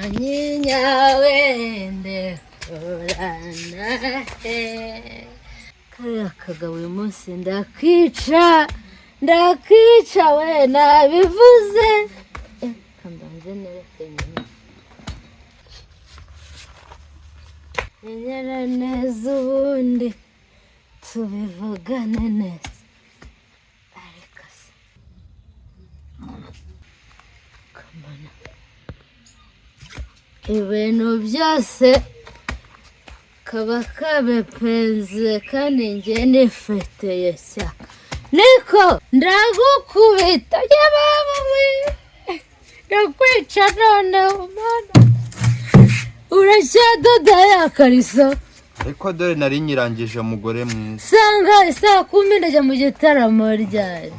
Manyinya wende urana he? Kariya kagabo uyu munsi ndakica, ndakica we, nabivuze. Kambanze nereke nyuma. Menyera neza, ubundi tubivugane neza. Ariko se kamana, ibintu byose kaba kabepenze kandi njye nifeteye cya niko ndagukubita yababa we, ndakwica noneho. Mana, uracyadoda ya kariso? Ariko dore nari nyirangije, mugore mwiza. Sanga saa 10 ndajya mu gitaramo ryari?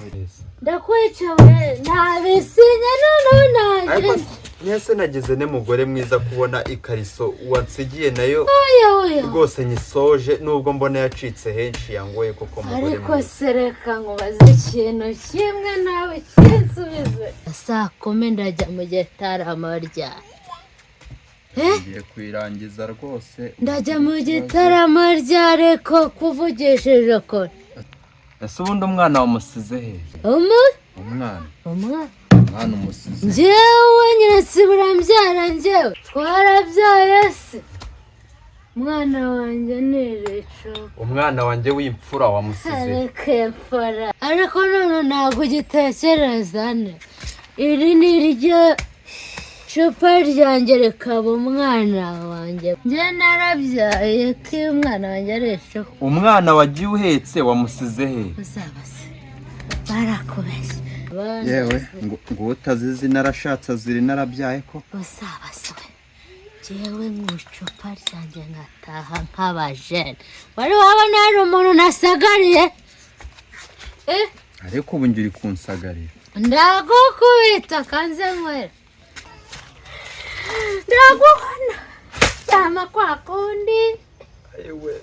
Ndakwica we, ntabisinye noneho. Ariko Ntagira mwese nageze ne, mugore mwiza, kubona ikariso wansigiye nayo Oya, oya. rwose nyisoje, nubwo mbona yacitse henshi, yangoye koko, mugore Ariko mwiza. se reka nkubaze ikintu kimwe nawe kinsubize. Saa 10 ndajya mu gitaramo ryari? Ngiye kuyirangiza rwose. Ndajya mu gitaramo ryari ko kuvugishije ukuri? Ese ubundi umwana wamusize he? Umu Umwana. Umwana? Umwana umusize. Njyewe nyine sibura mbyara, njyewe twarabyaye se? Umwana wanjye ni iricu. Umwana wanjye w'imfura wamusize he? Ariko mfura, ariko none ntabwo ugitekereza ne, iri ni iryo cupa ryanjye rikaba umwana wanjye. Njye narabyaye ko iyo umwana wanjye ari icupa. Umwana wagiye uhetse wamusize he? Uzabase barakubeshya. Yewe, ngo utazizi narashatse azira narabyaye ko. Uzabase we, njyewe mu icupa ryanjye nkataha nk'abajene, wari wabona hari umuntu nasagariye? Ariko ubu njye uri kunsagarira. Ndagukubita kanze nywera, ndaguhana cyama kwa kundi. Yewe,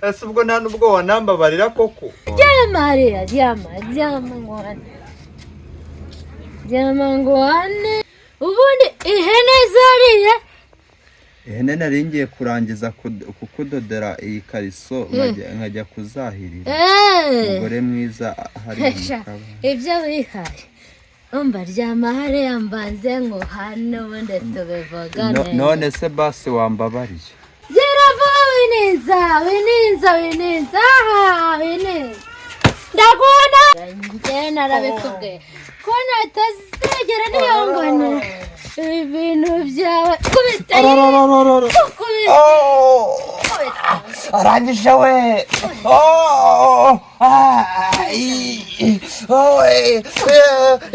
ese ubwo nta nubwo wanambabarira koko? Ryama hariya, ryama, ryama ngwane, ryama ngwane. Ubundi ihene zariye. Ihene nari ngiye kurangiza kukudodera iyi kariso, nkajya kuzahirira, umugore mwiza, hari mu Sha, kabande. Ibyo wihaye, umva, ryama hariya mbanze nkuhane, ubundi tubivugane. None se basi wambabariye? Gera vuba, wininza, wininza, wininza, aha wininza, ndagubona. Njye narabikubwiye ko natazigera niyongonera ibi bintu byawe. Kubita, kubita. Arangije we.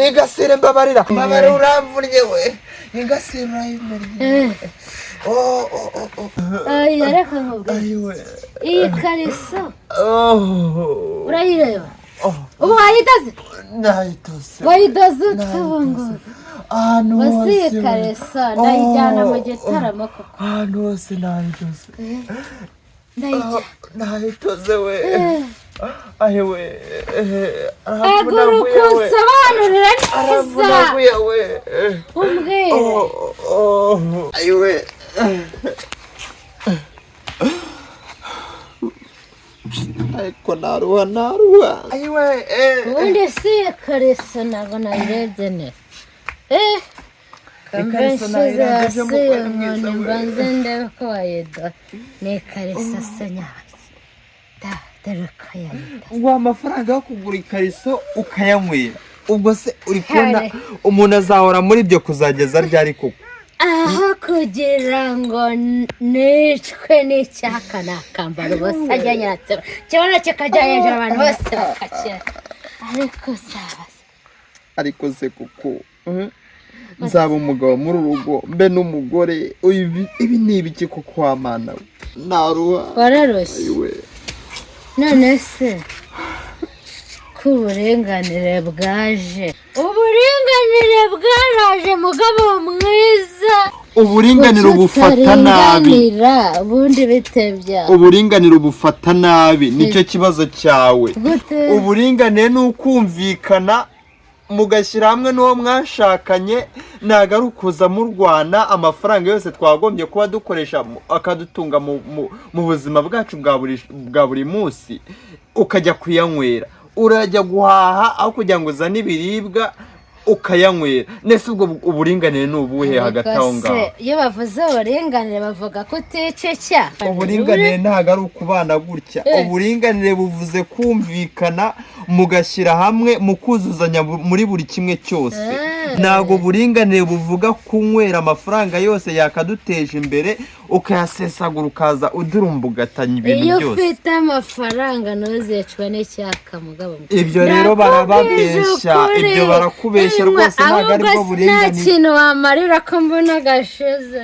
Ingasire, mbabarira, mbabarira, uramvunnye we, ingasire urayimennye. Oya, reka nkubwire, iyi kariso urayireba? Ubu wayidoze? Nayitose. Wayidoze ute ubu ngubu? Ahantu Wasi iyi hose we. kariso ndayijyana mu gitaramo koko? Ahantu hose nayitose. Ndayijyana. Nayitoze we, ahewe. Haguruka unsobanurire neza. Aravunaguye we. Umbwire. Ayiwe, ariko naruha, naruha, ayiwe. Ubundi si iyi kariso ntabwo nayirebye neza, kambe. Ikariso Nshyize nayirangije, hasi mugore iyo mwiza nkoni we. Mbanze ndebe ko wayidoda. Ni ikariso se nyabaki da? Dore ko yayidoze. Ngo amafaranga yo kugura ikariso ukayanywera, ubwo se uri kubona Hare. umuntu azahora muri ibyo kuzageza ryari koko? Aho kugira ngo nicwe n'icyaka nakambara ubusa, njya nyatsiro kibuno kikajya hejuru, abantu bose bakakira, ariko sabaza. Ariko se kuko nzaba umugabo muri uru rugo, mbe n'umugore, ibi ni ibiki koko wamana we? Naruha. Wararushye. Ayiwe. None se ko uburinganire bwaje, uburinganire bwaraje, mugabo mwiza. Uburinganire ubufata nabi. Utaringanira, ubundi bite byawe? Uburinganire ubufata nabi, nicyo kibazo cyawe. Gute? Uburinganire ni ukumvikana. Mugashyira hamwe n'uwo mwashakanye, ntabwo ari ukuza murwana. Amafaranga yose twagombye kuba dukoresha akadutunga mu buzima bwacu bwa buri munsi, ukajya kuyanywera. Urajya guhaha, aho kugira ngo uzane ibiribwa ukayanywera. Nese ubwo uburinganire ni ubuhe hagati aho ngaho? Se, iyo bavuze uburinganire bavuga ko utica icyaha. Uburinganire ntabwo ari ukubana gutya. Uburinganire buvuze kumvikana, mugashyira hamwe, mukuzuzanya muri buri kimwe cyose. Ntabwo uburinganire buvuga kunywera amafaranga yose yakaduteje imbere, ukayasesagura, ukaza udurumbugatanya ibintu Iyo byose. ufite amafaranga ntuzicwe n'icyaka, mugabo. Ibyo rero Nakubwije barababeshya. ukuri. Ibyo barakubeshya rwose, ntabwo aribwo Ahubwo nta buringanire. kintu wamarira ko mbona gashize.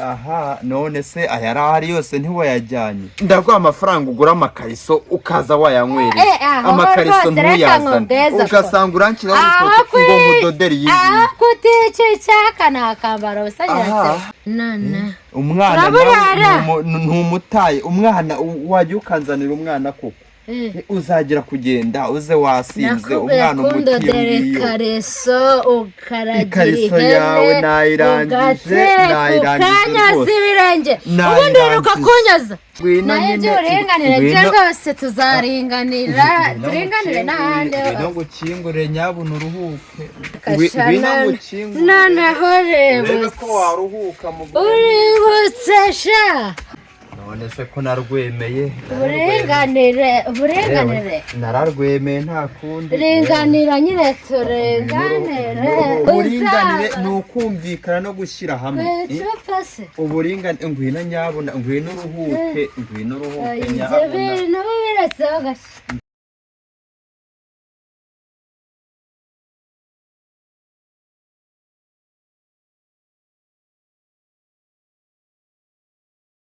Aha, none se aya arahari yose ntiwayajyanye? Ndaguha amafaranga ugura amakariso, ukaza wayanywereye. Aho Amakariso rwose reka ntuyazane. nkubweze ko. Ugasanga uranshyiraho Aho urutoki ngo nkudodere iyi aho ngiyi. kutica icyaka ni akambaro ubusa. Aha. None Umwana nawe Uraburara. ntumutaye umwana, wajya ukanzanira umwana koko. Uzagera kugenda uze wasinze. Nakubwiye Umwana kundodera umutiye ngiyo. ikariso, ukaragira Ikariso ihene, yawe nayirangije, ugateka, nayirangije ukanyoza rwose. ibirenge, ubundi Nayirangije. uheruka kunyoza. Ngwino Nayo nyine, iby'uburinganire byo ngwino. rwose tuzaringanira, turinganire n'ahandi. Ngwino ngukingurire nyabuna uruhuke. Kasha, Ngwino ngukingurire. Noneho Urebe rebutse. ko waruhuka mugore. Uributse sha. None se ko narwemeye? Uburinganire, uburinganire. Nararwemeye, nta kundi. Ringanira nyine, turinganire. Uburinganire ni ukumvikana no gushyira hamwe. Icupa se? Uburinganire, ngwino nyabuna, ngwino uruhuke, ngwino uruhuke Ibyo nyabuna. bintu biretseho gashya.